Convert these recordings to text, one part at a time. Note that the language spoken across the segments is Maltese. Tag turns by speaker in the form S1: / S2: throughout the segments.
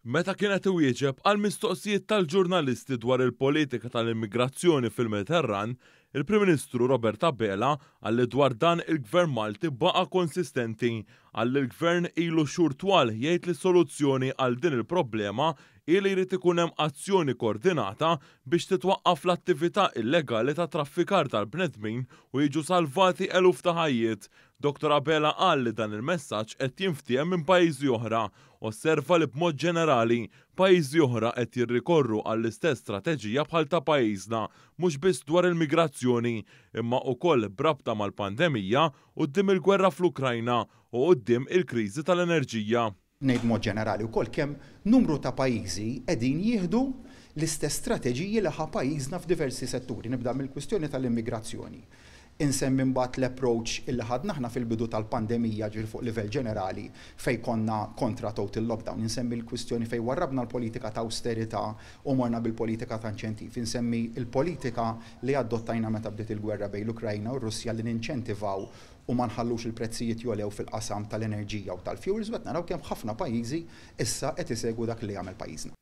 S1: Meta kien qed iwieġeb għal mistoqsijiet tal-ġurnalisti dwar il-politika tal-immigrazzjoni fil-Mediterran, il-Prim Ministru Robert Abela qal li dwar dan il-Gvern Malti baqa' konsistenti. Qal li l-Gvern ilu xhur twal jgħid li s-soluzzjoni għal din il-problema hi li jrid ikun hemm azzjoni koordinata biex titwaqqaf l-attività illegali ta' traffikar tal-bnedmin u jiġu salvati eluf ta' ħajjiet. Dottor Abela qal li dan il-messaġġ qed jinftiehem minn pajjiżi oħra. Osserva li b'mod ġenerali, pajjiżi oħra qed jirrikorru għall-istess strateġija bħal ta' pajjiżna, mhux biss dwar il-migrazzjoni, imma ukoll b'rabta mal-pandemija, quddiem il-gwerra fl-Ukrajna u quddiem il-kriżi tal-enerġija.
S2: Ngħid b'mod ġenerali wkoll kemm numru ta' pajjiżi qegħdin jieħdu l-istess strateġiji li ħa pajjiżna f'diversi setturi. Nibda mill-kwistjoni tal-immigrazzjoni. Insemmi mbagħad l-approach illi ħadna aħna fil-bidu tal-pandemija, ġifieri fuq livell ġenerali fejn konna kontra total lockdown. Insemmi l-kwistjoni fejn warrabna l-politika ta' awsterità u morna bil-politika ta' inċentiv. Insemmi l-politika li adottajna meta bdiet il-gwerra bejn l-Ukrajna u r-Russja li ninċentivaw u ma nħallux il-prezzijiet jogħlew fil-qasam tal-enerġija u tal-fuels u qed naraw kemm ħafna pajjiżi issa qed isegwu dak li għamel pajjiżna.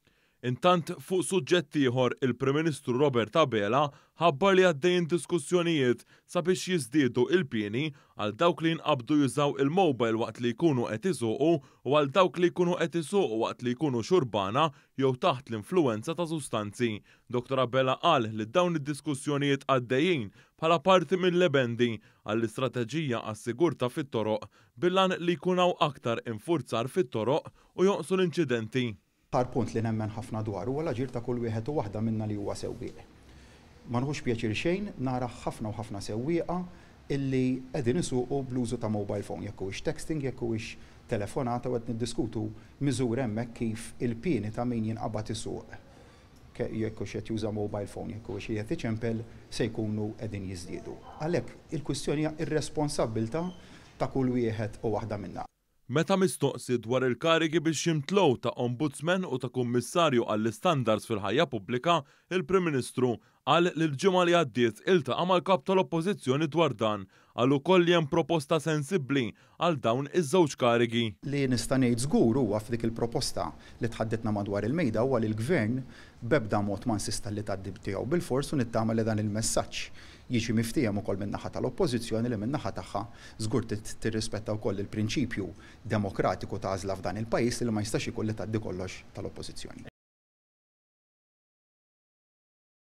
S1: Intant, fuq suġġett ieħor, il-Prim Ministru Robert Abela ħabbar li għaddejjin diskussjonijiet sabiex jiżdiedu il-pieni għal dawk li jinqabdu jużaw il-mobile waqt li jkunu qed isuqu u għal dawk li jkunu qed isuqu waqt li jkunu xurbana jew taħt l-influwenza ta' sustanzi. Dottor Abela qal li dawn id-diskussjonijiet għaddejjin bħala parti mill-emendi għall-istrateġija għas-sigurtà fit-toroq bil-għan li jkun hawn aktar infurzar fit-toroq u jonqsu l-inċidenti.
S2: L-aħħar punt li nemmen ħafna dwaru huwa l-aġir ta' kull wieħed u waħda minna li huwa sewwieq. Ma nieħux pjaċir xejn nara ħafna u ħafna sewwieqa illi qegħdin isuqu bl-użu ta' mobile phone, jekk huwiex texting, jekk huwiex telefonata u qed niddiskutu miżuri hemmhekk kif il-pieni ta' min jinqabad isuq jekk hux qed juża mobile phone, jekk huwiex qiegħed iċempel se jkunu qegħdin jiżdiedu. Għalhekk il-kwistjoni hija r-responsabbiltà ta' kull wieħed u waħda minna.
S1: Meta mistoqsi dwar il-karigi biex jimtlew ta' Ombudsman u ta' Kummissarju għall-Istandards fil-Ħajja Pubblika, il-Prim Ministru qal li l-ġimgħa li għaddiet iltaqa' mal-Kap tal-Oppożizzjoni dwar dan. Qal ukoll li hemm proposta sensibbli għal dawn iż-żewġ karigi.
S2: Li nista' ngħid żgur huwa f'dik il-proposta li tħadditna madwar il-mejda huwa li l-Gvern b'ebda mod ma insista li tgħaddi tiegħu bilfors u nittama li dan il-messaġġ jiġi miftiehem ukoll min-naħa tal-Oppożizzjoni li min-naħa tagħha żgur tirrispetta wkoll il-prinċipju demokratiku ta' għażla f'dan il-pajjiż li ma jistax ikun li tgħaddi kollox tal-Oppożizzjoni.